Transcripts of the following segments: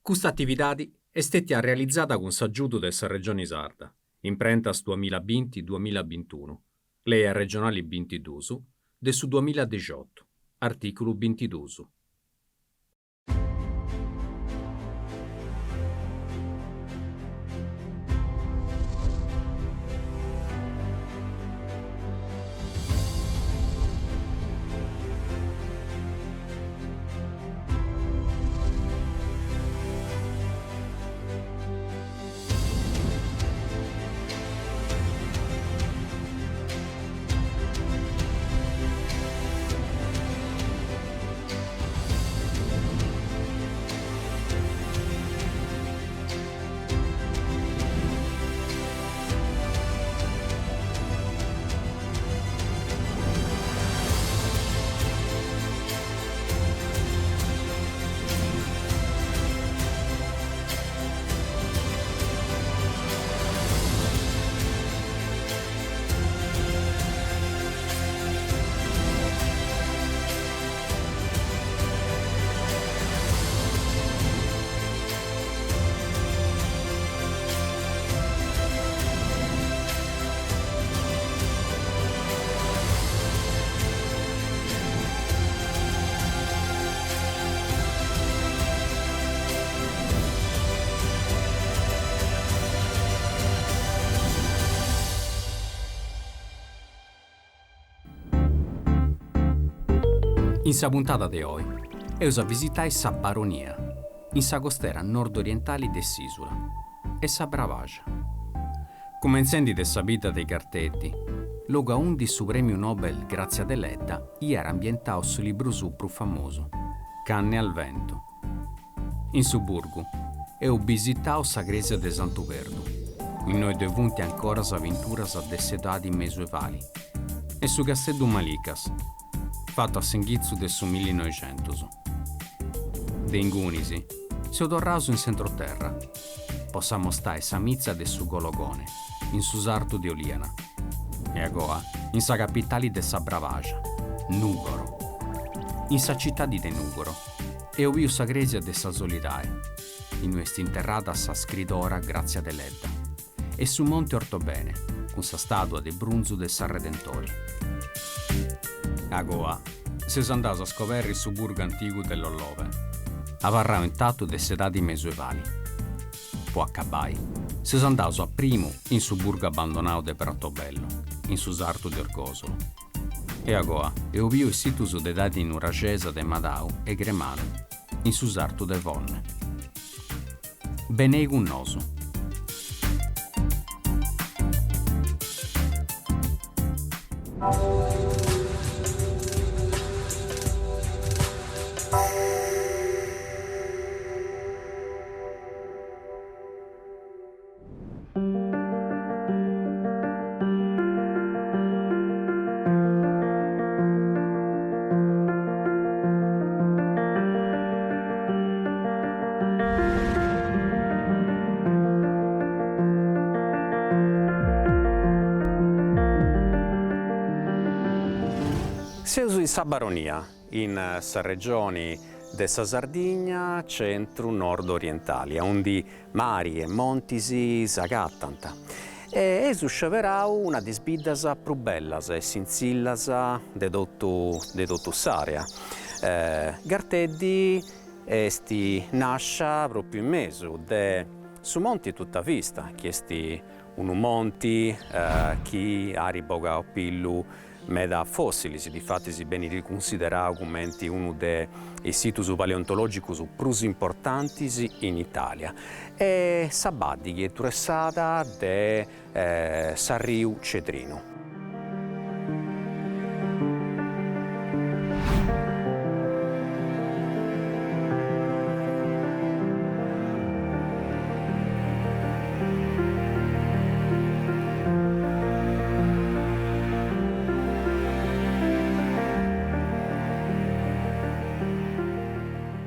Custa atividadi est stètia realizada cun s'agiudu de sa Regioni Sarda, Imprentas duamilla binti duamilla bintunu, Lei arregionali bintidus de su duamilladixotu, artìculu bintidus. In sa puntada de oi eus a visitai sa Baronia, in sa costera nord-orientali de s'ìsula, e sa Brabaxa. Cumentzendi de sa bidda de Garteddi, logu aundi su prèmiu Nobel Grazia Deledda iat ambientau su libru suu prus famosu, Canne al vento. In su burgu, eus bisitau sa crèsia de Santu Perdu, innoi ddoi funt ancoras pinturas de s'edadi mesuevali, e su casteddu Malicas, fatu a s'inghitzu de su millinoixentus. De ingunis, seus torraus in s'entroterra, po s'amostai sa mitza de su Gologone, in su sartu de Oliana, e agoa in sa capitali de sa Brabaxa, Nùgoro. In sa citadi de Nùgoro eus biu sa crèsia de sa Solidae, inui est interrada sa scridora Grazia Deledda, e su Monte Ortobene, cun sa stàtua de brunzu de s'Arredentori. Agoa, seus andaus a scoberri su burgu antigu de Lollove, abarrau intatu de s'edadi mesuevali. Po acabai, seus andaus a primu in su burgu abbandonau de Pratobello, in su sartu de Orgosolo. E agoa, eus biu is situs de edadi nuraxesa de Madau e Gremanu, in su sartu de Fonne. Benei cun nosu. Seus in sa Baronia, in sa regioni de sa Sardigna centru nord orientali, aundi Mari e montis s'agatant e eus sceberau una de is biddas prus bellas e sintzillas de totu de totu s'area. Garteddi est nascia propriu in mesu de su monti Tuttavista, chi est unu monti chi at bogau a pillu Meda fòssilis, difatis benit cunsiderau cumenti unu de is situs paleontològicus prus importantis in Itàlia e sa baddi chi est truessada de s'arriu Cedrinu.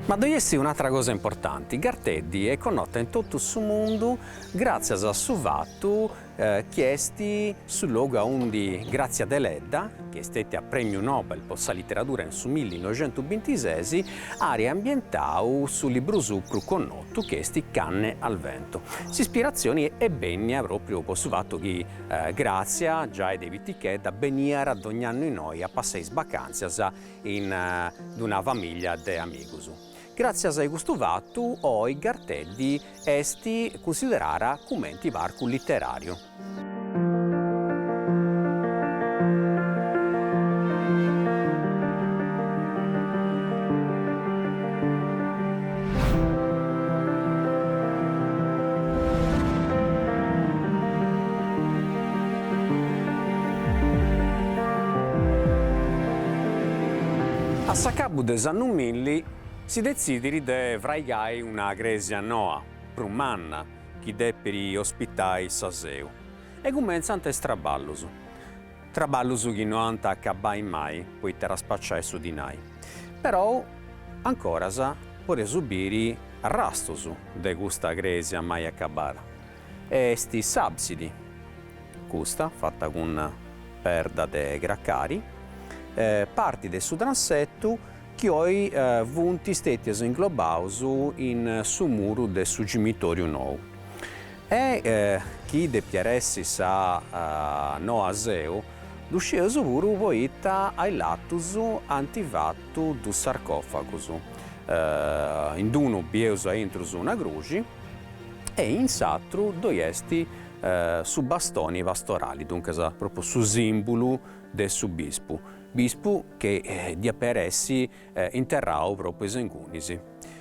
Ma ddoi est un'atra cosa importanti, Garteddi est connota in totu su mundu gràtzias a su fatu. chi est su logu aundi Grazia Deledda, chi est stetia premiu Nobel po sa literadura in su millinoixentubintises, at ambientau su libru suu prus connotu chi est Canne al vento. S'ispiratzioni est bennia propriu po su fatu chi Grazia, giai de pitichedda, beniat dogn'annu innoi a passai is bacantzias in d'una familia de amigus. Gràtzias a custu fatu, oi Garteddi est cunsiderada cumenti parcu literàriu. A s'acabu de s'annu milli si detzidit de fraigai una crèsia noa, prus manna, chi depit ospitai sa seu. E cumentzant is traballus. Traballus chi no ant a acabai mai poita at a spaciai su dinai. Perou ancoras podeus biri arrastus de custa crèsia mai acabada. Est s'àbsidi, custa fata cun perda de cracari, parti de su transetu chi oi funt stètios inglobaus in su muru de su cimitoriu nou e chi depiat essi sa noa seu, ddu scieus puru poita a is latus ant fatu dus sarcòfagus, in d'unu bieus a intrus una gruxi e in s'atru ddoi est su bastoni pastorali, duncas propriu su simbulu de su bispu, bispu chi diat essi interrau propriu ingunis.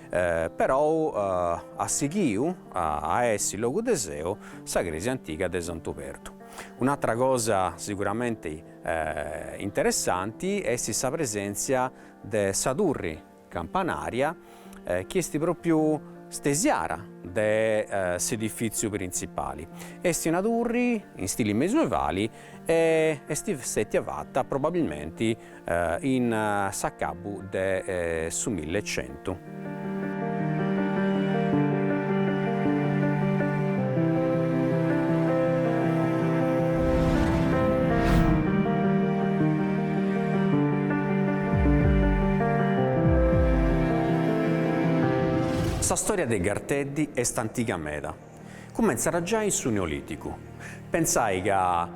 Perou at sighiu a essi logu de seu sa crèsia antiga de Santu Perdu. Un'atra cosa siguramenti interessanti est sa presèntzia de sa turri campanaria chi est pròpiu stesiara de s'edifìtziu printzipali. Est una turri in stili mesuevali e est stètia fata probabilmenti in s'acabu de su millecentu. Sa storia de Garteddi est antiga meda. Cumentzat giai in su Neolìticu. Pentzai ca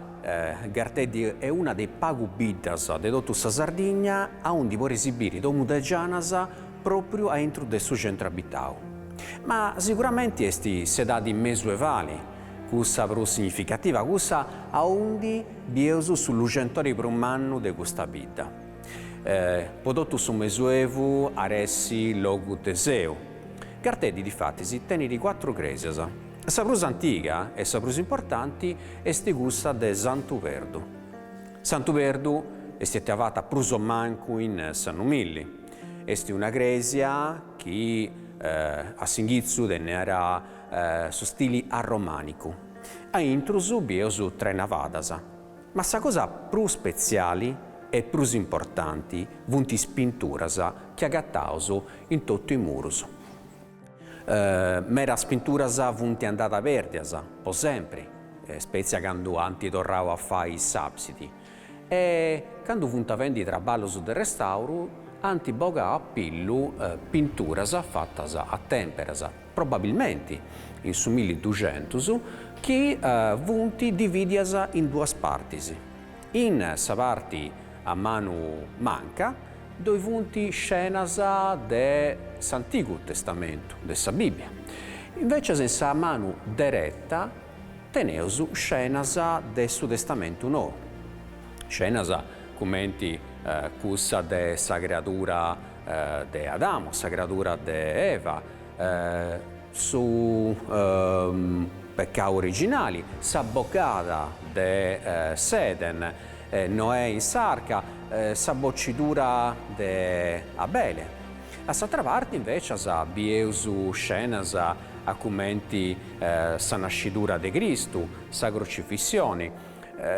Garteddi est una de is pagu biddas de totu sa Sardigna aundi podeis biri domus de gianas pròpriu a intru de su centru abitau. Ma siguramenti est s'edadi mesuevali cussa prus significativa, cussa aundi bieus su luxentori prus mannu de custa bidda. Po totu su Mesuevu at essi logu de seu. Garteddi difatis tenit cuatru crèsias. Sa prus antiga e sa prus importanti est cussa de Santu Perdu. Santu Perdu est stètia fata prus o mancu in s'annu milli. Est una crèsia chi a s'inghitzu teniat su stili arromànicu. A intrus bieus tres navadas. Ma sa cosa prus spetziali e prus importanti funt is pinturas chi agataus in totu is murus. Medas pinturas funt andadas pèrdias po sempri, spètzia candu ant torrau a fai s'àbsidi, e candu funt faendi traballus de restàuru ant bogau a pillu pinturas fatas a tèmperas, probabilmenti in su milliduxentus, chi funt dividias in duas partis. In sa parti a manu manca ddoi funt scenas de s'Antigu Testamentu, de sa Bìbbia. Invècias in sa manu dereta teneus scenas de su Testamentu Nou, scenas cumenti cussa de sa creadura de Adamu, sa creadura de Eva, su pecau originali, sa bogada de s'Eden, Noè in s'arca, sa bocidura de Abele. A s'atra parti invecias bieus scenas a cumenti sa nascidura de Cristu, sa crocifissioni.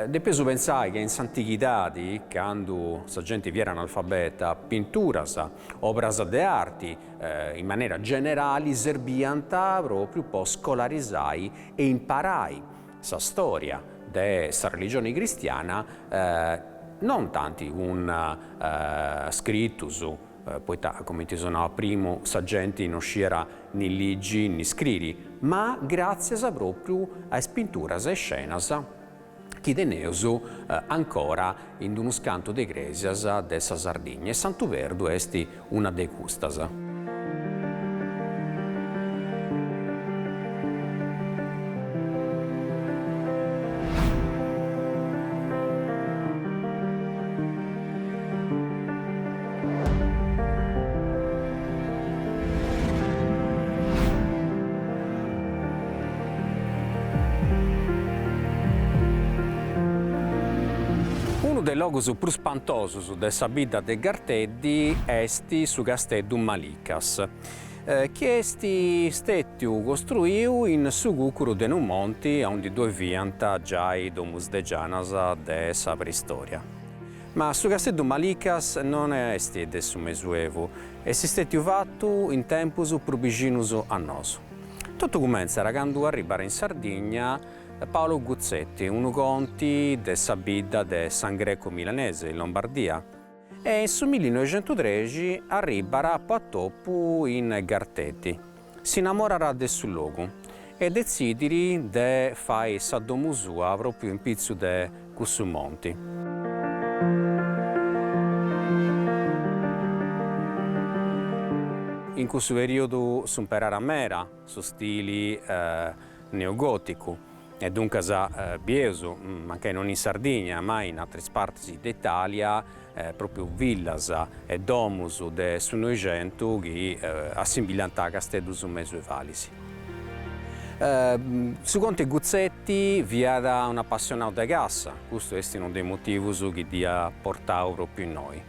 Depeus pentzai ca in s'antighidadi, candu sa genti fiat analfabeta, pinturas, obras de arti, in manera generali serbiant propriu po scolarizai e imparai. sa storia de sa religioni cristiana non tanti cun scritus, poita comenti eus nau a primu sa genti non sciera ni ligi ni scriri, ma gratzias propriu a is pinturas e scenas chi teneus ancora in d'unus cantu de cresias de sa Sardigna e Santu Perdu est una de custas. Unu de is logus prus spantosus de sa bidda de Garteddi est su Casteddu Malicas, chi est stètiu costruiu in su cùcuru de unu monti aundi ddoi fiant giai domus de gianas de sa preistoria. Ma su Casteddu Malicas non est de su Mesuevu, est stètiu fatu in tempus prus bixinus a nosu. Totu cumentzat candu arribat in Sardigna Paolo Guzzetti, unu conti de sa bidda de San Greco Milanese, in Lombardia, e in su millinoixentutrexi arribat po atopu in Garteddi. S'inamorat de su logu e detzidit de fai sa domu sua pròpriu in pitzu de cussu monti. In cussu perìodu s'umperàt meda su stili neogòticu e duncas bieus, mancai non in Sardigna ma in atras partis de Italia, pròpriu villas e domus de su Noixentu chi assimbillant a casteddus mesuevalis. Su conti Guzzetti fiat un'apassionau de cassa, custu est unu de is motivus chi dd'iat portau pròpriu innoi.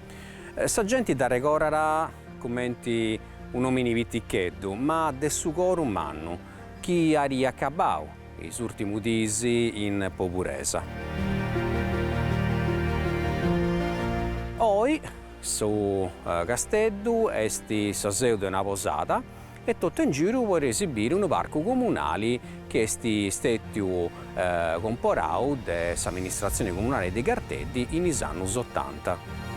Sa genti dd'arregordat cumenti un'omini piticheddu, ma de su coru mannu, chi at acabau is ùrtimus diis in poburesa. Oi su casteddu est sa seu de una posada e totu in giru podeis biri unu parcu comunali chi est stètiu comporau de s'amministratzioni comunali de Garteddi in is annus otanta.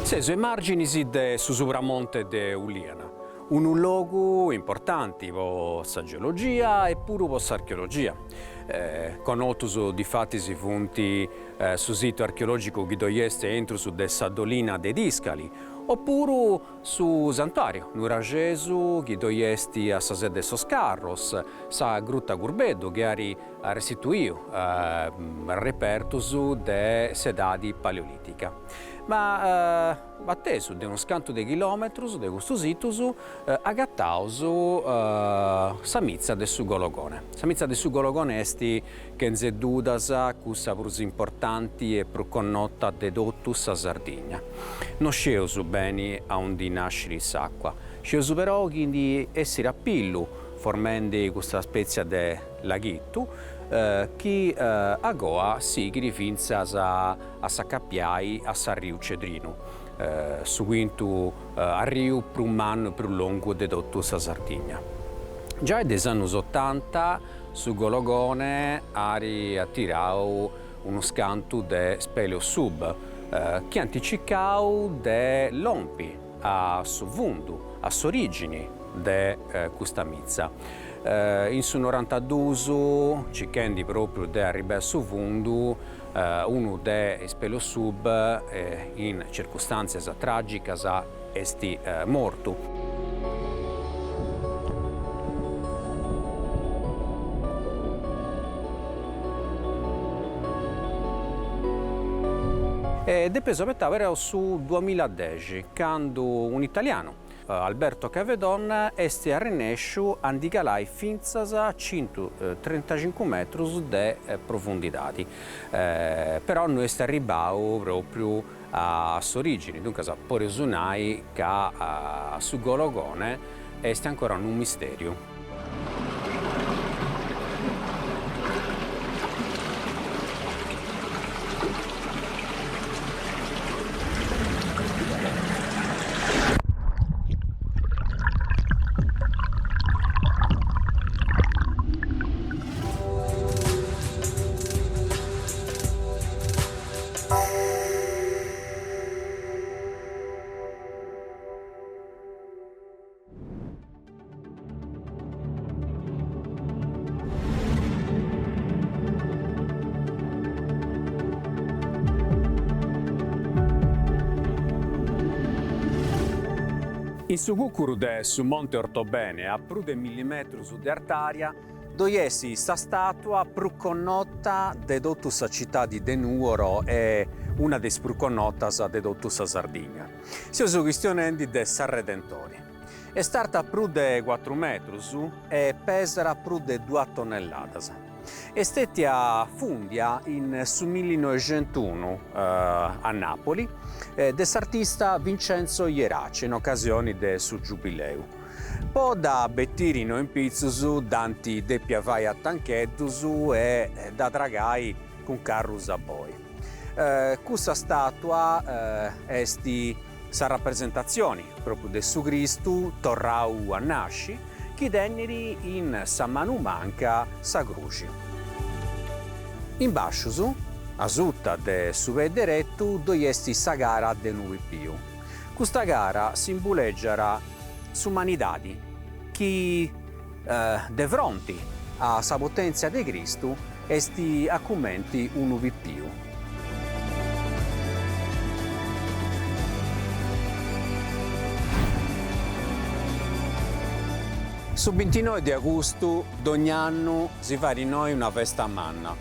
Seus a is màrginis de su Subramonte de Ulìana, unu logu importanti po sa geologia e puru po s'archeologia. Connotus difatis funt su situ archeològicu chi ddoi est intrus de sa dolina de Tiscali, opuru Su santuàriu nuraxesu chi ddoi est a sa sede de sos Carros, sa Gruta Curbeddu chi at restituiu repertus de s'edadi paleolitica. Ma atesu de unus cantu de chilòmetrus de custus situs agataus sa mitza de su Gologone. Sa mitza de su Gologone est chentze dudas cussa prus importanti e prus connota de totu sa Sardigna. No scieus beni aundi nascit s'acua, scieus però chi ndi essit a pillu formendi custa spètzia de laghitu chi agoa sighit fintzas a s'acapiai a s'arriu Cedrinu, su cuintu arriu prus mannu e prus longu de totu sa Sardigna. Giai de is annus otanta Su Gologone at atirau unus cantu de speleosub chi ant circau de lompi a su fundu, a s'origini de custa mitza. In su norantaduus, circhendi propriu de arribai a su fundu, unu de is speleosub in circustantzias tragicas est mortu. depeus abetai però su duamiladexi, candu un'italianu, Alberto Cavedon, est arrennesciu a ndi calai fintzas a centutrintacincu metrus de profundidadi, però no est arribau propriu a s'origini, duncas podeus nai ca su Gologone est ancora unu misteriu. In su cùcuru de su Monte Ortobene, a prus de milli metrus de artària, ddoi est sa stàtua prus connota de totu sa citadi de Nùgoro e una de is prus connotas de totu sa Sardigna. Seus chistionendi de s'Arredentori. Est arta prus de cuatru metrus e pesat prus de duas tonnelladas. Est stètia fùndia in su millinoixentunu a Napoli de s'artista Vincenzo Jerace in ocasioni de su giubileu. Po dda betiri innoi in pitzus dd'ant dèpia fai a tancheddus e dda tragai cun carrus a boi. Custa stàtua est sa rapresentatzioni pròpriu de su Cristu torrau a nasci, chi tenit in sa manu manca sa cruxi. In bàscius, asuta de su pei deretu, ddoi est sa cara de unu pipiu. Custa cara simbulègiat s'umanidadi chi De fronti a sa potèntzia de Cristu est a cumenti unu pipiu. Su bintinoi de agustu dogn'annu si fait innoi una festa manna.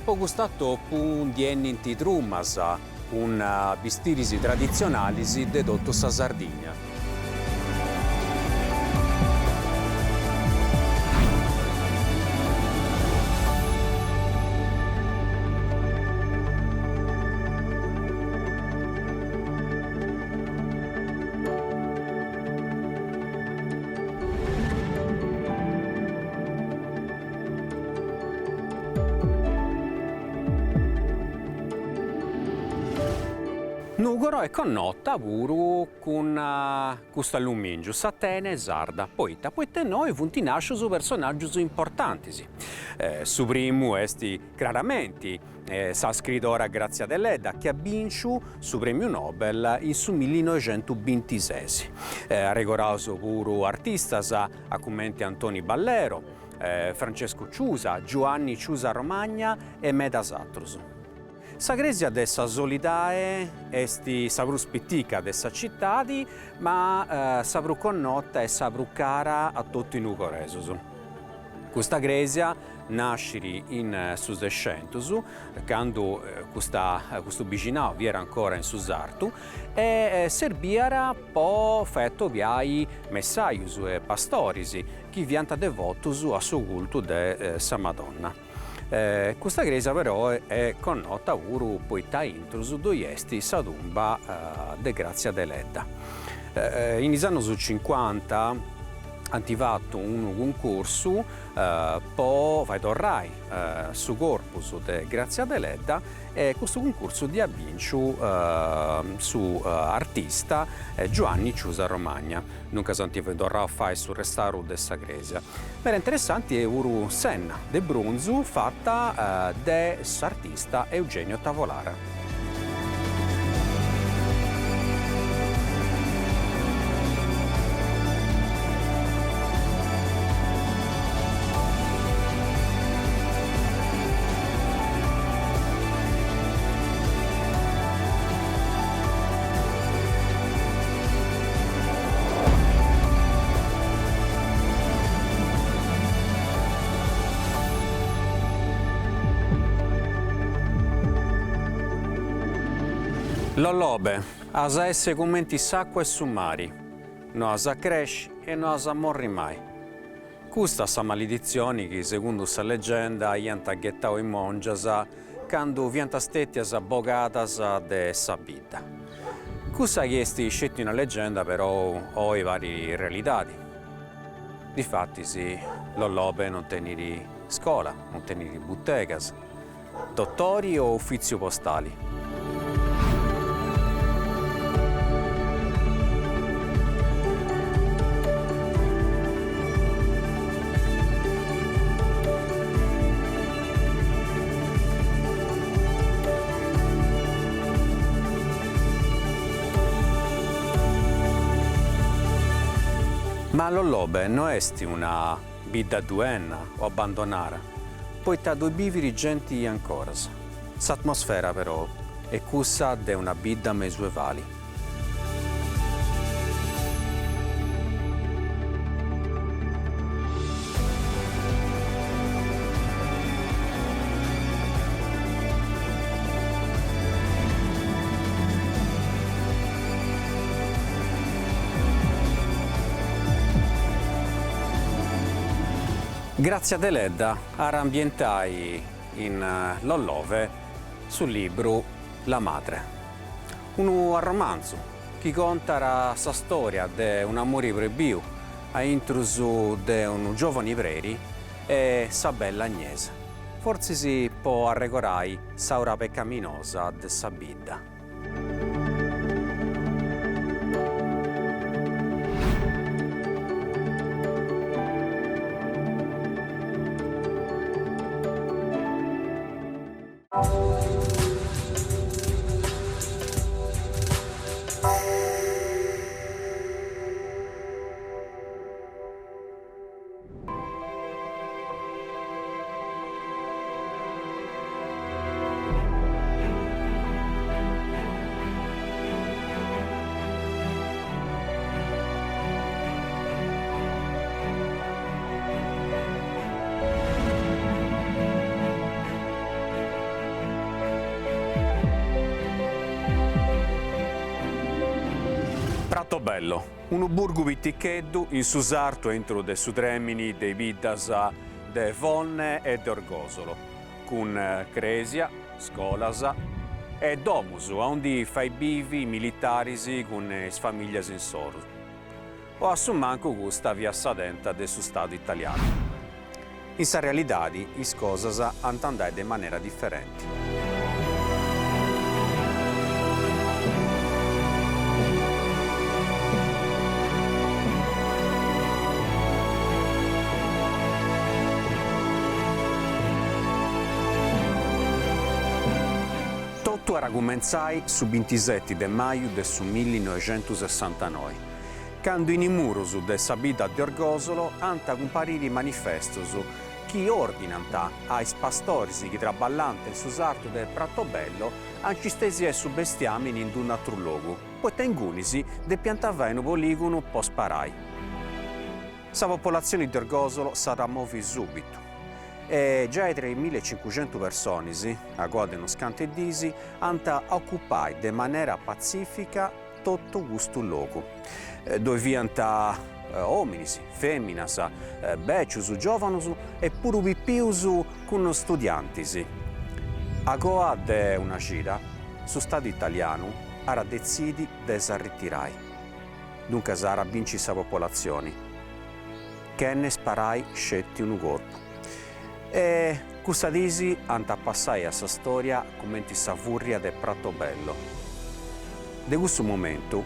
Po cust'atopu ndi 'enint trumas cun bistiris traditzionalis de totu sa Sardigna. Nùgoro est connota puru cun custu allumìngiu, s'Atene sarda. Poita? Poita innoi funt nàscius personàgius importantis. Su primu est craramenti sa scriidora Grazia Deledda chi at bìnciu su prèmiu Nobel in su millinoixentubintises. Arregoraus puru artistas a cumenti Antoni Ballero, Francesco Ciusa, Giuanni Ciusa Romagna e medas atrus. Sa crèsia de sa Solidae est sa prus pitica de sa citadi, ma sa prus connota e sa prus cara a totu is nugoresus. Custa crèsia nascit in su Sescentus, candu custa custu bixinau fiat ancora in su sartu, e serbiat po fai atobiai messajus e pastoris chi fiant devotus a su cultu de sa Madonna. Custa crèsia però est connota puru poita a intrus ddoi est sa tumba de Grazia Deledda. In is annus cincuanta ant fatu unu cuncursu po fai torrai su corpus de Grazia Deledda e custu cuncursu dd'iat bìnciu su artista Giuanni Ciusa Romagna. Duncas ant torrau a fai su restàuru de sa crèsia. Meda interessanti est puru s'enna de brunzu fata de s'artista Eugenio Tavolara. Lollobe, as a essi cumenti s'acua 'e su mari, no as a cresci e no as a morri mai. Custa sa maliditzioni chi, segundu sa legenda, iant ghetau is mòngias candu fiant stètias bogadas de sa bidda. Cussa chi est sceti una legenda però oi parit realidadi. Difatis Lollobe non tenit scola, non tenit butegas, dotori o ufìtziu postali. Ma Lollobe no est una bidda duenna o abbandonara, poita ddoi bivit genti ancoras. S'atmosfera però est cussa de una bidda mesuevali. Grazia Deledda at ambientai in Lollove su libru La madre, unu arromanzu chi contat sa storia de un'amori proibiu a intrus de unu giovani preri e sa bella Agnese, fortzis po arregorai s'aura pecaminosa de sa bidda. Pratobello, Unu burgu piticheddu in su sartu intru de su trèmini de is biddas de Fonne e de Orgòsolo, cun crèsia, scolas e domus aundi fai bivi militaris cun is famìllias insoru. O a su mancu custa fiat sa tenta de su Stadu italianu. In sa realidadi is cosas ant andai de manera diferenti. Totu at a cumentzai su bintiseti de maju de su millinoixentusessantanoi, candu in is murus de sa bidda de Orgòsolo ant a cumpariri manifestus chi òrdinant a is pastoris chi traballànt in su sartu de Pratobello a nci stesiai su bestiàmini in d-un'atru logu, poita ingunis depiant fai unu polìgonu po sparai. Sa popolatzioni de Orgòsolo s'at a movi sùbitu e giai tra is millecincuxentu personis, agoa de unus cantu 'e dis, ant a ocupai de manera patzìfica totu custu logu. Ddoi fiant òminis, fèminas, bècius, giòvanus e puru pipius cun studiantis. Agoa de una cida, su Stadu italianu at a detzidi de s'arritirai. Duncas at a binci sa popolatzioni, chene sparai sceti unu corpu. E cussa disi ant a passai a sa storia cumenti sa furria de Pratobello. De cussu momentu,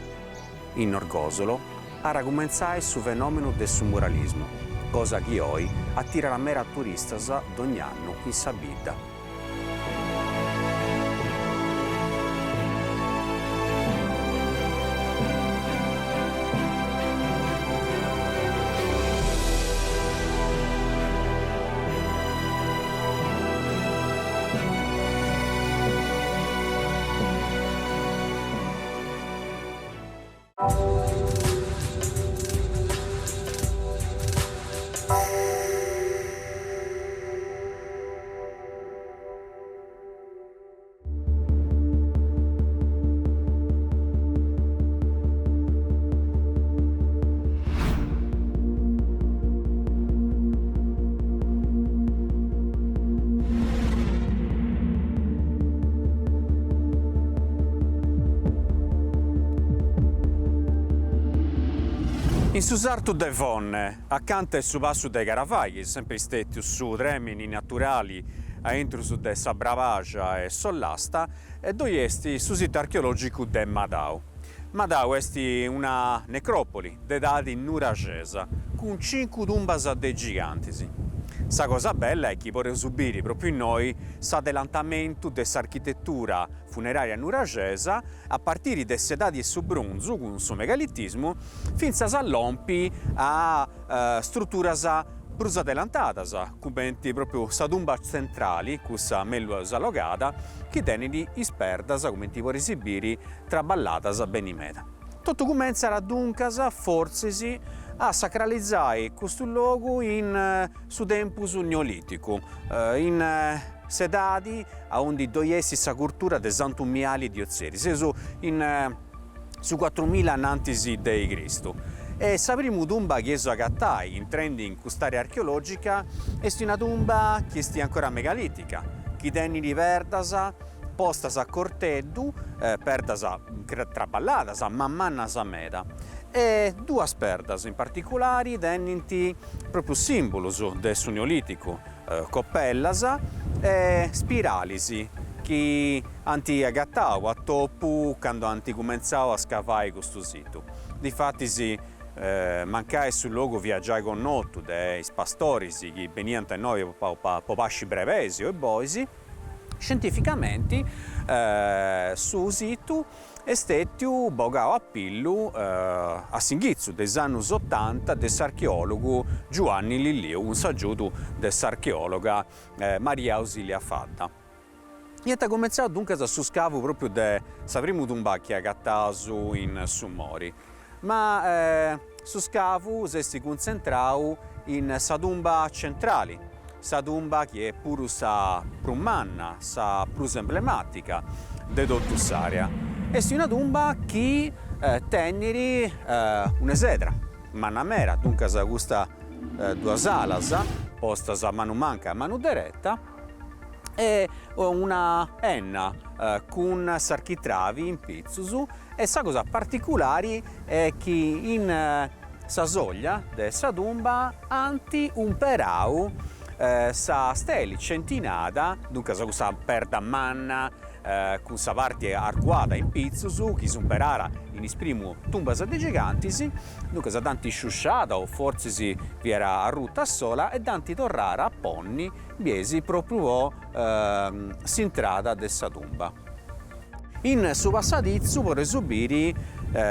in Orgosolo, at a cumentzai su fenomenu de su muralismu, cosa chi oi atirat mera turistas dogn'annu in sa bidda. In su sartu de Fonne, acanta 'e su passu de Caravai, chi est sempri stètiu su trèmini naturali a intrus de sa Brabaxa e s'Ollasta, ddoi est su situ archeològicu de Madau. Madau est una necròpoli de edadi nuraxesa, cun cincu tumbas de gigantis. Sa cosa bella est chi podeus biri pròpriu innoi s'adelantamentu de s'architetura funeraria nuraxesa a partiri de s'edadi 'e su brunzu cun su megalitismu fintzas a lompi a struturas prus adelantadas cumenti pròpriu sa tumba tzentrali, cussa mellus allogada, chi tenit is perdas cumenti podeis biri traballadas beni meda. Totu cumentzat duncas, fortzis, a sacralizai custu logu in su tempus neolìticu, in s'edadi aundi ddoi est sa curtura de Santu Miali di Ozieri, seus in su cuatrumilla anantis de Cristu, e sa primu tumba chi eus agatai intrendi in cust'area archeologica est una tumba chi est ancora megalitica, chi tenit perdas postas a corteddu, perdas traballadas ma mannas meda, e duas perdas in particulari tenint propriu simbulus de su neoliticu, copellas e spiralis chi ant agatau a topu candu ant cumentzau a scavai custu situ. Difatis mancai su logu fiat giai connotu de is pastoris chi beniant innoi po pasci brebeis o bois, scientificamenti su situ est stètiu bogau a pillu a s'inghitzu de is annus otanta de s'archeòlogu Giuanni Lilliu cun s'agiudu de s'archeòloga Maria Ausilia Fadda. Iant cumentzau duncas su scavu pròpriu de sa primu tumba chi agataus in su mori, ma su scavu s'est cuntzentrau in sa tumba centrali, sa tumba chi est puru sa prus manna, sa prus emblemàtica de totu s'àrea. Est una tumba chi tenit un'esedra manna meda, duncas custa duas alas postas a manu manca e a manu dereta e una 'enna cun s'architravi in pitzus e sa cosa particulari est chi in sa soglia de sa tumba ant umperau sa steli centinada, duncas cussa perda manna cun sa parti arcuada in pitzus chi s'umperara in is primu tumbas de gigantis, duncas dd'ant sciusciada o fortzis fiat arruta a sola e dd'ant torrada a ponni biesi propriu po s'intrada de sa tumba. In su passaditzu podeus biri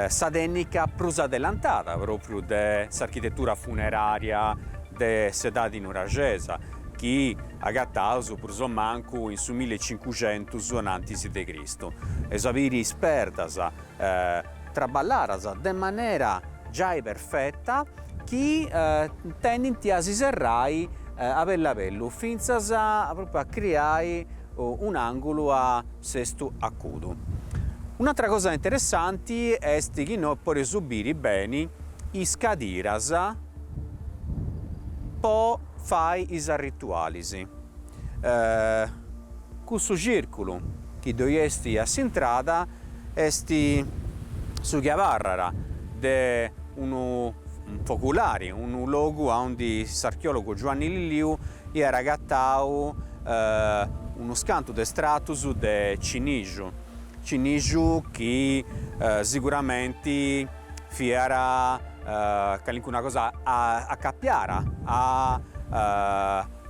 sa tènnica prus adelantada pròpriu de s'architetura funerària de s'edadi nuraxesa, chi agataus prus o mancu in su millicincuxentus anantis de Cristu. Eus a biri is perdas traballadas de manera giai perfeta chi tendint a si serrai a bellu a bellu fintzas pròpriu a criai un'àngulu a sestu acudu. Un'atra cosa interessanti est chi innoi podeus biri beni is cadiras po fai is arritualis. Cussu circulu chi ddoi est a s'intrada est su chi abarrat de unu foculari, unu logu aundi s'archeologu Giuanni Lilliu iat agatau unus cantu de stratus de cinixu, cinixu chi siguramenti fiat calincuna cosa acapiada a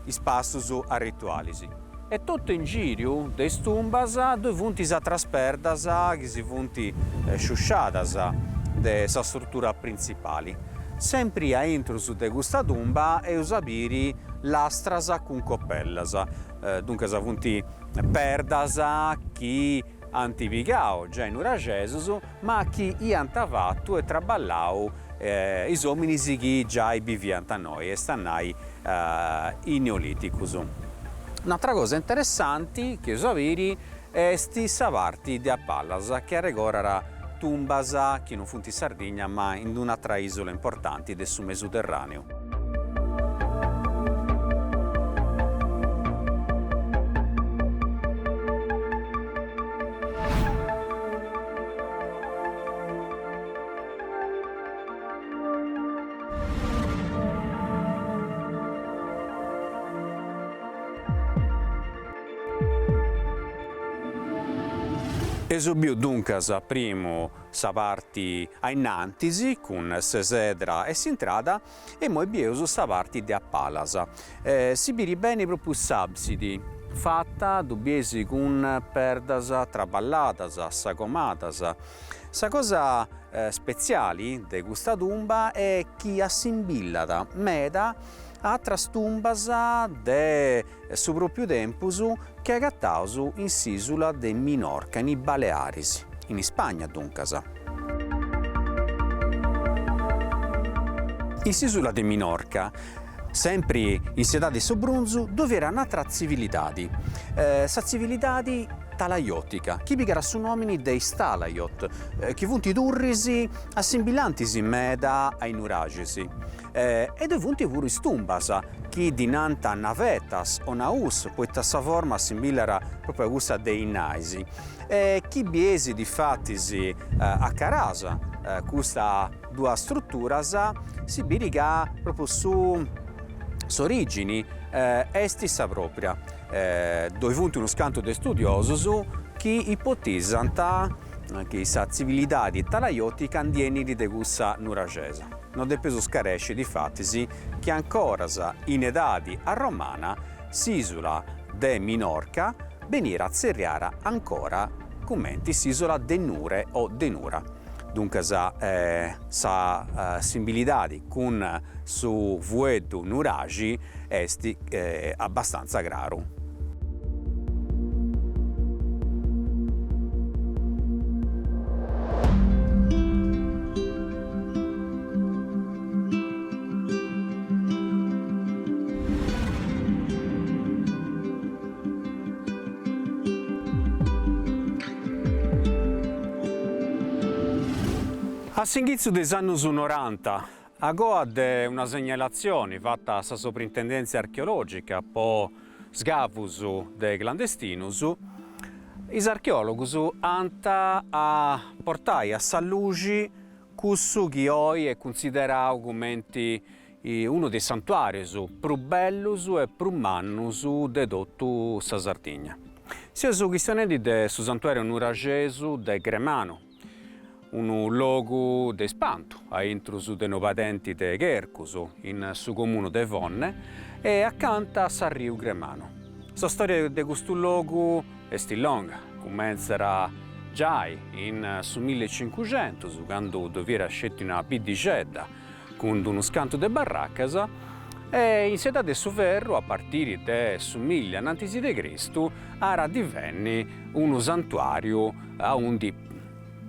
is passus arritualis. E totu in giriu de is tumbas ddoi funt is atras perdas chi si funt sciusciadas de sa strutura printzipali. Sempri a intrus de custa tumba eus a biri lastras cun copellas, duncas funt perdas chi ant pigau giai nuraxesus ma chi iant fatu e traballau is ominis chi giai biviant innoi, est a nai is neoliticus. Un'atra cosa interessanti chi eus a biri est sa parti de a palas chi arregordat tumbas chi non funt in Sardigna ma in d'un'atra isula importanti de su Mesuterraneu. Eus biu duncas primu sa parti a innantis cun s'esedra e s'intrada e immoi bieus sa parti de a palas. Si biri beni propriu s'absidi, fata ddu bieis cun perdas traballadas, sagomadas. Sa cosa spetziali de custa tumba est chi assimbillat meda a atras tumbas de su propriu tempus chi agataus in s'isula de Minorca, in is Balearis, in Ispagna duncas. In s'isula de Minorca, sempri in s'edadi 'e su brunzu, ddoi fiat un'atra tzivilidadi, sa tzivilidadi talaiotica, chi pigat su nomini de is Talaiot, chi funt turris assimbillantis meda a is nuraxis. E ddoi funt puru is tumbas, chi ddi nant navetas o naus, poita sa forma assimbillat propriu a cussa de is nais, e chi bieis difatis a caras custas duas struturas si biri ca propriu su s'origini est sa propria. Ddoi funt unus cantu de studiosus chi ipotizant chi sa tzivilidadi talaiotica ndi 'enit de cussa nuraxesa. No depeus scaresci difatis chi ancoras in edadi arromana s'isula de Minorca beniat tzerriara ancora cumenti s'isula de Nure o de Nura. Duncas sa simbilidadi cun su fueddu nuraxi est abbastanza craru. A s'inghitzu de is annus noranta, agoa de una segnalatzioni fata a sa Soprintendèntzia Archeològica po sgavus de clandestinus, is archeòlogus ant a portai a sa luxi cussu chi oi est cunsiderau cumenti unu de is santuàrius prus bellus e prus mannus de totu sa Sardigna. Seus chistionendi de su santuàriu nuraxesu de Gremanu, unu logu de ispantu a intrus de unu padenti de chercus in su comunu de Fonne e acanta a s'arriu Gremanu. Sa storia de custu logu est longa, cumentzat giai in su millicincuxentus, candu ddoi fiat sceti una biddixedda cun d'unus cantu de barracas, e in s'edadi de su ferru, a partiri de su milli anantis de Cristu, at a divenni unu santuariu aundi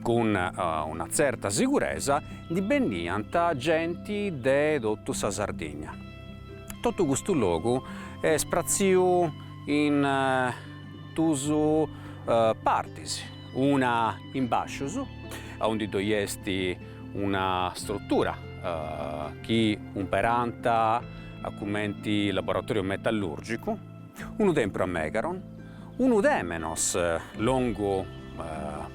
cun una tzerta siguresa ndi beniant genti de totu sa Sardigna. Totu custu logu est pratziu in dus partis, una in bascius, aundi ddoi est una struttura chi umperant cumenti laboratoriu metallurgicu, unu tempru a megaron, unu temenos longu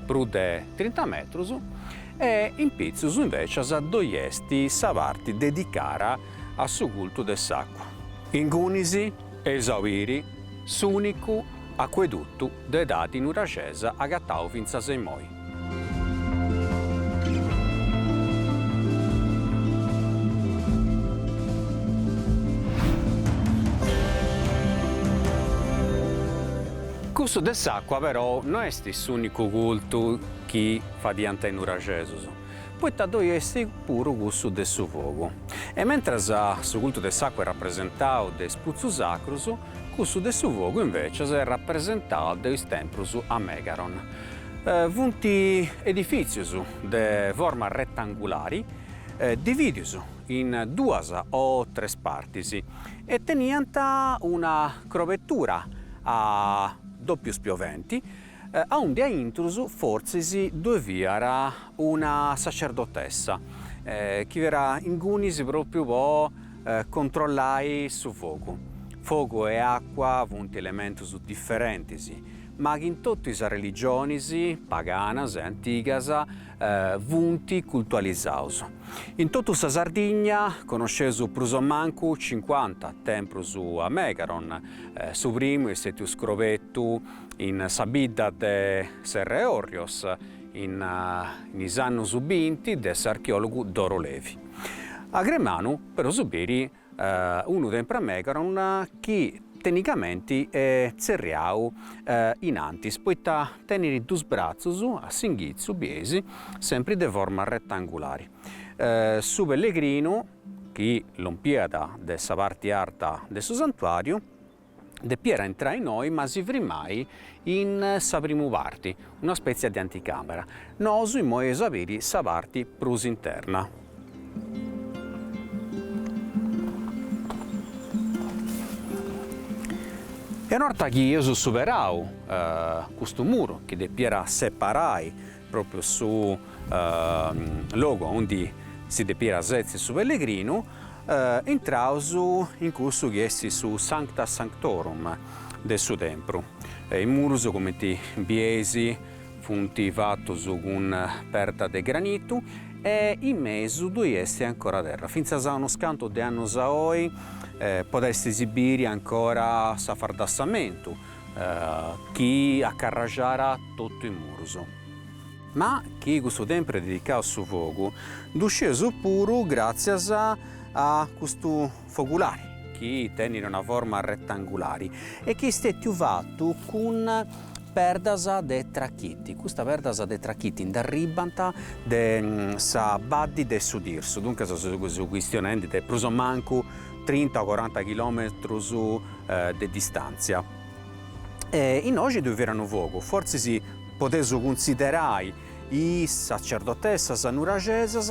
prus de trinta metrus e in pitzus invecias ddoi est sa parti dedicara a su cultu de s'acua. Ingunis eus a biri s'unicu acuedutu de edadi nuraxesa agatau fintzas a immoi. Cussu de s'acua però no est s'unicu cultu chi fadiant is nuraxesus, poita ddoi est puru cussu de su fogu. E mentras su cultu de s'acua est rapresentau de is putzus sacrus, cussu de su fogu invecias est rapresentau de is temprus a megaron. Funt edifìtzius de forma retangulari dividius in duas o tres partis e teniant una crobetura a dòpiu spioventi aundi a intrus fortzis ddoi fiat una sacerdotessa chi fiat ingunis pròpriu po controllai su fogu. Fogu e acua funt elementus diferentis. ma chi in totu is arreligionis paganas e antigas funt cultualizaus. In totu sa Sardigna connosceus prus o mancu cincuanta temprus a megaron, su primu est stetiu scrobetu in sa bidda de Serra 'e Orrios in is annus binti de s'archeologu Doro Levi. A Gremanu podeus biri unu tempru a megaron chi tennicamenti est tzerriau in antis poita tenit dus bratzus a s'inghitzu bieis sempri de forma retangulari. Su pellegrinu chi lompiat de sa parti arta de su santuariu depiat intrai innoi ma si frimai in sa primu parti, una spètzia de anticamera. Nosu immoi eus a biri sa parti prus interna. E una 'orta chi eus superau custu muru chi depiat separai propriu su logu aundi si depiat setzi su pellegrinu, intraus in cussu chi est su Sancta Sanctorum de su tempru. Is murus, cumenti bieis, funt fatus cun perda de granitu e in mesu ddoi est ancora terra. Fintzas a unus cantu de annus a oi podestis biri ancora s'afardassamentu chi acarraxat totu is murus. Ma chi custu tempru est dedicau a su fogu, ddu scieus puru gràtzias a custu fogulari, chi tenit una forma retangulari e chi est stètiu fatu cun perdas de trachiti. Custas perdas de trachiti nd'arribant de sa baddi de su Tirsu, duncas seus chistionendi de prus o mancu trinta o coranta chilometrus de distàntzia. E innoxi ddoi fiat unu fogu, fortzis podeus cunsiderai is sacerdotessas nuraxesas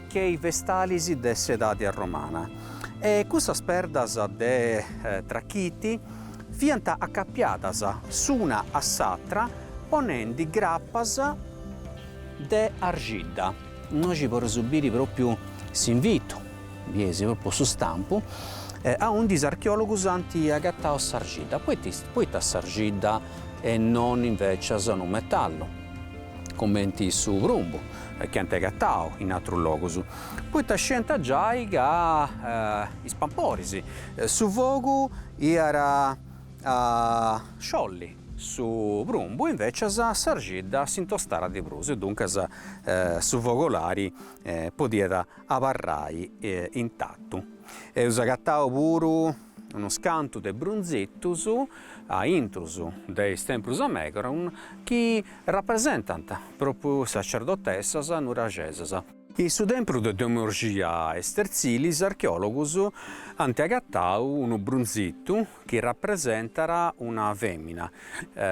che is vestalis de s'edadi arromana. E cussas perdas de trachiti fiant acapiadas s'una a s'atra ponendi grapas de arxidda. Innoxi podeus biri propriu s'invitu Bieis propriu su stampu aundi is archeologus ant agatau s'arxidda. Poita s'arxidda e non invecias unu metallu, cumenti su prumbu chi ant agatau in atrus logus? Poita scient giai ca is pamporis, su fogu iat a sciolli Su prumbu invecias s'arxidda s'intostara de prus e duncas su fogolari podiat abarrai intatu. Eus agatau puru unus cantu de brunzitus a intrus de is temprus a megaron chi rapresentant propriu sacerdotessas nuraxesas. In su tempru de Domu 'e Orxia a Esterzili is archeòlogus ant agatau unu brunzitu chi rapresentat una fèmina,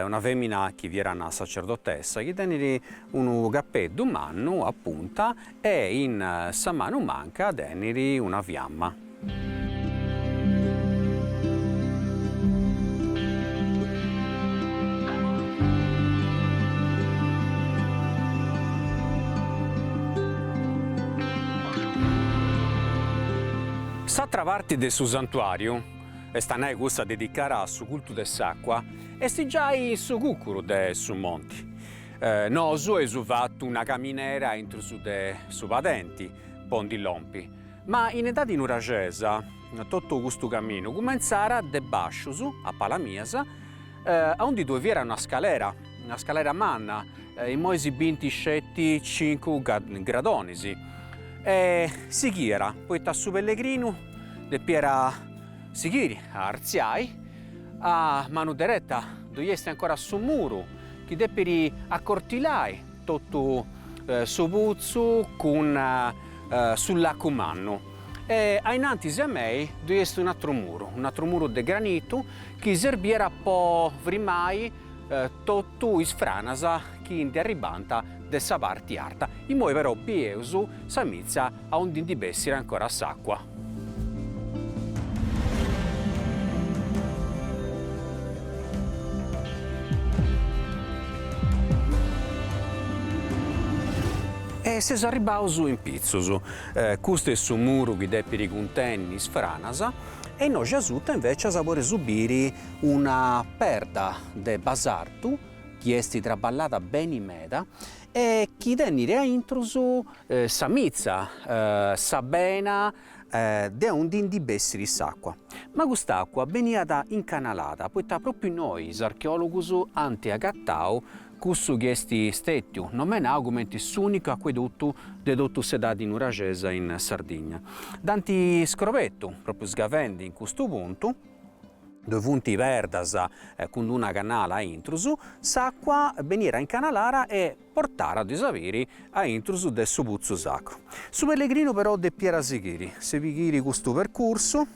una fèmina chi fiat una sacerdotessa, chi tenit unu capeddu mannu a punta e in sa manu manca tenit una fiamma. S'atra parti de su santuariu, est a nai cussa dedicara a su cultu de s'acua, est giai in su cucuru de su monti. Nosu eus fatu una caminera intrus de su padenti po ndi lompi, Ma in edadi nuraxesa, totu custu caminu cumentzara de bascius, a palas mias, aundi ddoi fiat una scalera, una scalera manna, immoi si bint sceti cincu gradonis, e sighiat, poita su pellegrinu depiat sighiri a artziai, a manu dereta ddoi est ancora su muru chi depit acortilai totu su putzu cun su lacu mannu e a innantis a mei ddoi est un'atru muru, un'atru muru de granitu chi serbiat po frimai totu is franas chi ndi arribant de sa parti arta. Immoi però bieus sa mitza aundi ndi bessit ancora s'acua. E seus arribbaus in pitzus. Custu est su muru chi depit cuntenni is franas e innoxi asuta invecias podeus biri una perda de basartu chi est traballada beni meda e chi tenit a intrus sa mitza, sa bena de aundi ndi bessit s'acua. Ma cust'acua beniat incanalada poita propriu innoi is archeologus ant agatau cussu chi est stetiu nomenau cumenti s'unicu acuedutu de totu s'edadi nuraxesa in Sardigna. Dd'ant scrobetu propriu sgavendi in custu puntu, ddoi funt perdas cun d'una canala a intrus, s'acua beniat incanalara e portara dd'eus a biri a intrus de su putzu sacru. Su pellegrinu però depiat sighiri, sighiri custu percursu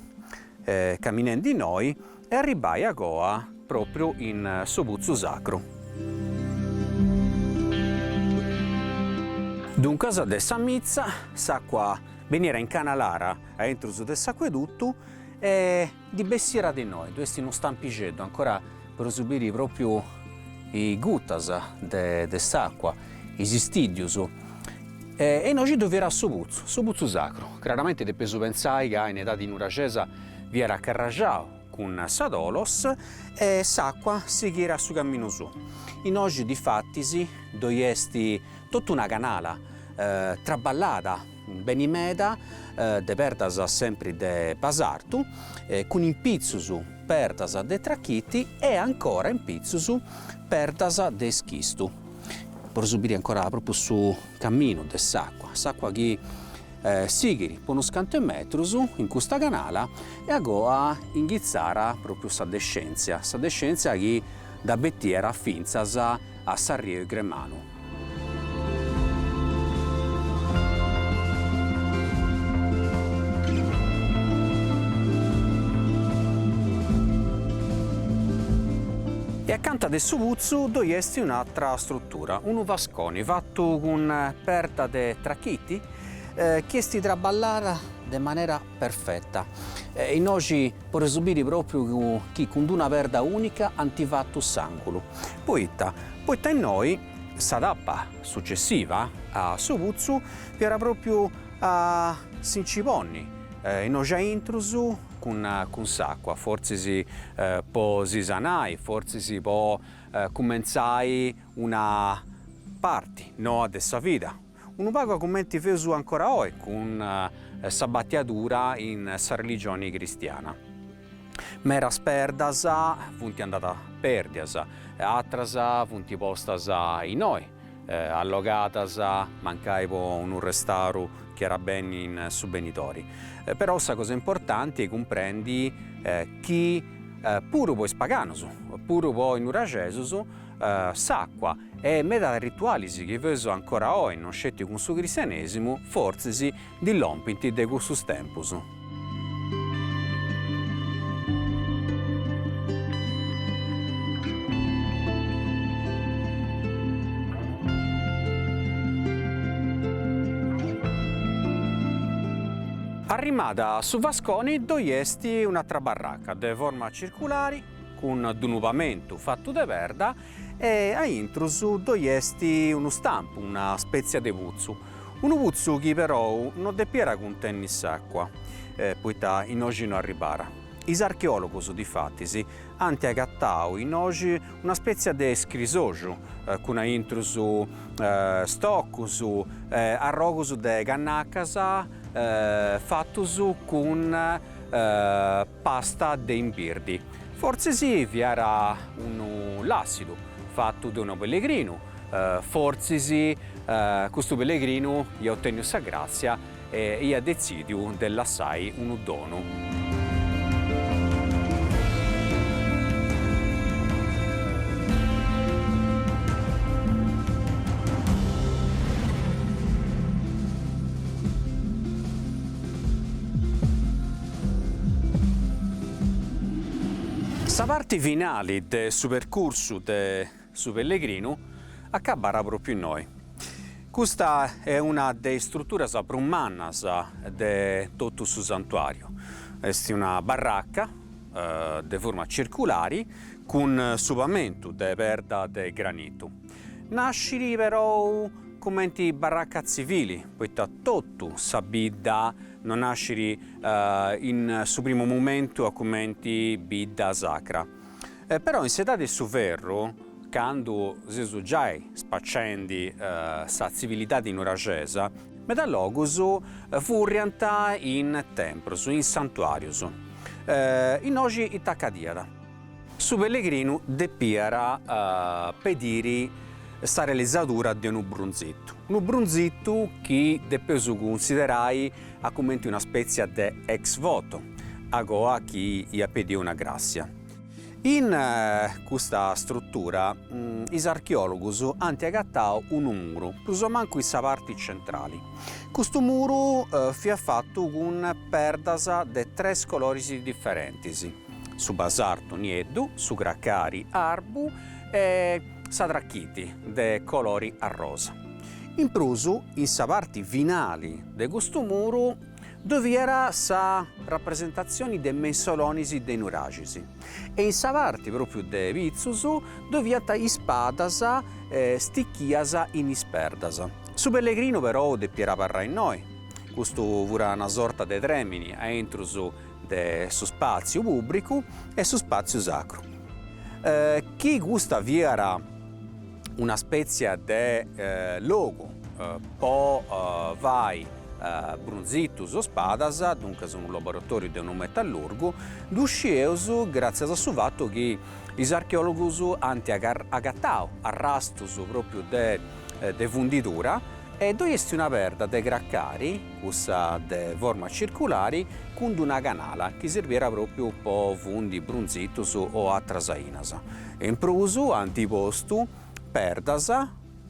caminendi innoi e arribbai agoa propriu in su putzu sacru. Duncas de sa mitza s'acua beniat incanalara a intrus de s'acuedutu e ndi bessiat de innoi, ddu est unu stampixeddu ancora podeus biri propriu is gutas de s'acua, is stiddius, e innoxi ddu fiat su putzu, su putzu sacru, craramenti depeus pentzai ca in edadi nuraxesa fiat carraxau cun sa tholos e s'acua sighiat su caminu suu. Innoxi difatis ddoi est totu una canala traballada beni meda de perdas sempri de basartu cun in pitzus perdas de trachiti e ancora in pitzus perdas de schistu. Podeus biri ancora propriu su caminu de s'acua, s'acua chi sighit po unus cantu 'e metrus in custa canala e agoa inghitzat propriu sa descentzia, sa descentzia chi dda betiat fintzas a s'arriu Gremanu. E acanta de su putzu ddoi est un'atra strutura, unu vasconi fatu cun perda de trachiti chi est traballada de manera perfeta. Innoxi podeus biri propriu chi cun d'una perda unica ant fatu s'angulu. Poita? Poita innoi sa tapa successiva a su putzu fiat propriu a si nci ponni innoxi a intrus cun cun s'acua, fortzis po si sanai, fortzis po cumentzai una parti noa de sa vida, unu pagu cumenti feus ancora oi cun sa batiadura in sa religioni cristiana. Medas perdas funt andadas perdias, atras funt postas innoi, allogadas mancai po unu restauru chi at a benni in su benidori. Però sa cosa importanti est cumprendi chi puru po is paganus, puru po is nuraxesus, s'acua e medas ritualis chi feus ancora oi, non sceti cun su cristianesimu, fortzis ndi lompint de cussus tempus. Arrimada a su vasconi ddoi est un'atra barraca de forma circulari cun d'unu pamentu fatu de perda e a intrus ddoi est unu stampu, una spètzia de putzu. Unu putzu chi perou no depiat cuntenni s'àcua, poita innoxi no arribàt. Is archeòlogus, difatis, ant agatau innoxi una spètzia de scrisoxu cun a intrus stocus, arrogus de cannacas fatus cun pasta de imbirdi. Fortzis fiat unu làssidu fatu de unu pellegrinu, fortzis custu pellegrinu iat otenniu sa gràtzia e iat detzidiu de lassai unu donu. Sa parti finali de su percursu de su pellegrinu acabbat pròpiu innoi. Custa est una de is struturas prus mannas de totu su santuàriu. Est una barraca de forma circulari cun su pamentu de perda de granitu. Nascit perou. cumenti barraca tzivili, poita totu sa bidda no nascit in su primu momentu a cumenti bidda sacra. Però in s'edadi 'e su ferru, candu seus giai spacendi sa tzivilidadi nuraxesa, meda logus furriant in temprus, in santuarius. Innoxi ita acadiat? Su pellegrinu depiat pediri sa realizadura de unu brunzitu, unu brunzitu chi depeus cunsiderai a cumenti una spètzia de ex voto, agoa chi iat pediu una gràssia. In custa strutura is archeòlogus ant agatau unu muru, prus o mancu in sa parti centrali. Custu muru fiat fatu cun perdas de tres coloris diferentis, su basartu nieddu, su cracari arbu e sa trachiti de colori arrosa. In prus, in sa parti finali de custu muru ddoi fiat sa rapresentatzioni de mensolonis de nuraxis e in sa parti pròpriu de pitzus ddoi fiant ispadas stichias in is perdas. Su pellegrinu perou depiat abarrai innoi, custu furat una sorta de trèmini a intrus de su spàtziu pùbricu e su spàtziu sacru. Chi custa fiat una spètzia de logu po fai brunzitus o spadas, duncas unu laboratòriu de unu metallurgu, ddu scieus gràtzias a su fatu chi is archeòlogus ant agatau arrastus pròpriu de fundidura e ddoi est una perda de cracari, cussa de forma circulari, cun d'una canala chi serbiat pròpriu po fundi brunzitus o atras ainas. In prus ant postu perdas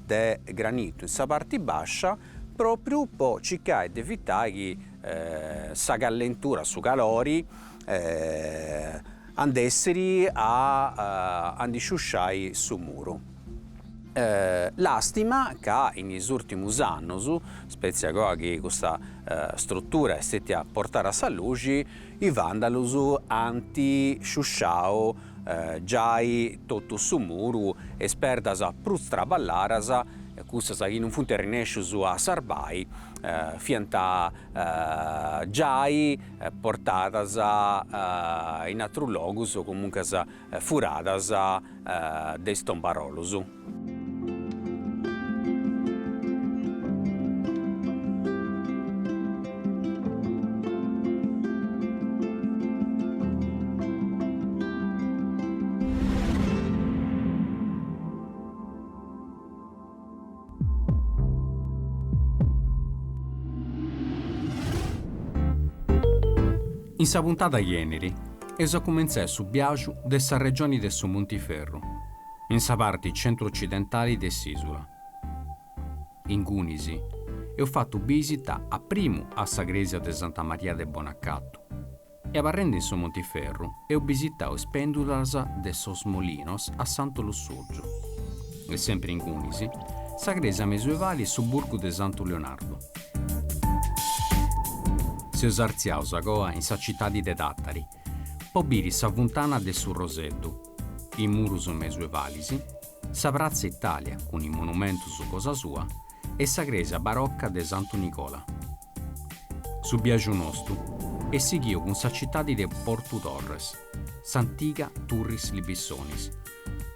de granitu in sa parti bàscia pròpriu po circai de evitai chi sa callentura, su calori, andessit a ndi sciusciai su muru. Lastima ca in is urtimus annus, spètzia agoa chi custa strutura est stètia portada a sa luxi, is vandalus ant sciusciau giai totu su muru e is perdas prus traballadas, cussas chi non funt arrennescius a sarvai, fiant giai portadas in atrus logus o comuncas furadas de is tombarolus. In sa puntada chi 'enit, eus a cumentzai su biaxu de sa regioni de su Montiferru, in sa parti centru-ocidentali de s'ìsula. Ingunis, eus fatu bìsita a primu a sa crèsia de Santa Maria de Bonacatu e abarrendi in su Montiferru eus bisitau is pèndulas de sos Molinos a Santu Lussurgiu e sempri ingunis sa crèsia mesuevali e su burgu de Santu Leonardu. Seus artziaus agoa in sa citadi de Tàtari po biri sa funtana de su Roseddu, is murus mesuevalis, sa Pratza Italia cun is monumentus cosa sua e sa crèsia barocca de Santu Nicola. Su biaxu nostu est sighiu cun sa citadi de Portu Torres, s'antiga Turris Libissonis,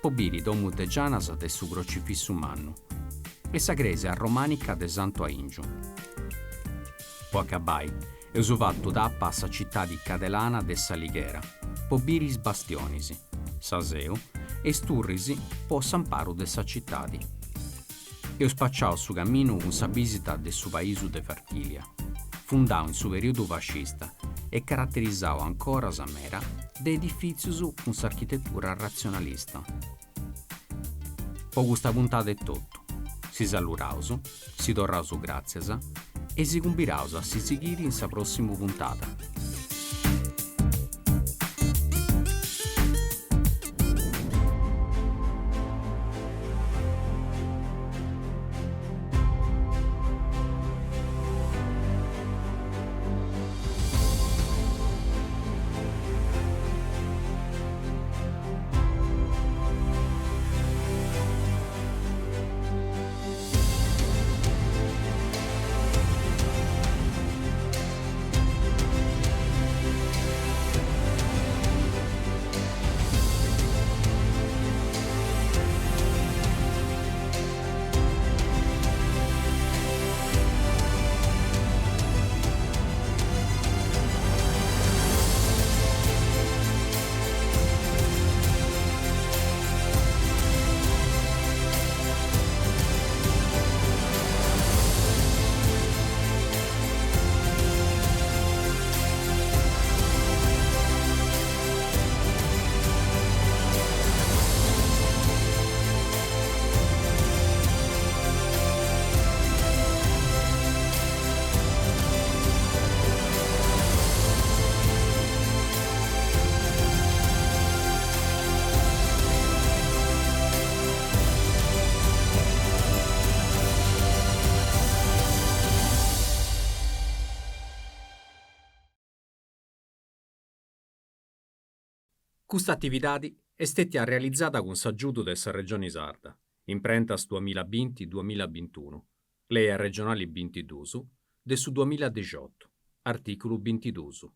po biri Domu de Gianas de su Crocifissu Mannu e sa crèsia arromànica de Santu Aìngiu. Po acabai, eus fatu tapa a sa citadi cadelana de S'Alighera po biri is bastionis, sa Seu e is turris po s'amparu de sa citadi. Eus spaciau su caminu cun sa bìsita de su paisu de Varchilia, fundau in su perìodu fascista e caraterizau ancoras mera de edifìtzius cun s'architetura ratzionalista. Po custa puntada est totu, si saluraus, si torraus gràtzias e si cumbiraus a si sighiri in sa pròssimu puntada. Custa atividadi est stètia realizada cun s'agiudu de sa Regioni Sarda, imprentas duamilla binti duamilla bintunu, Lei arregionali bintiduus de su duamilla dixiotu, artìculu bintiduus.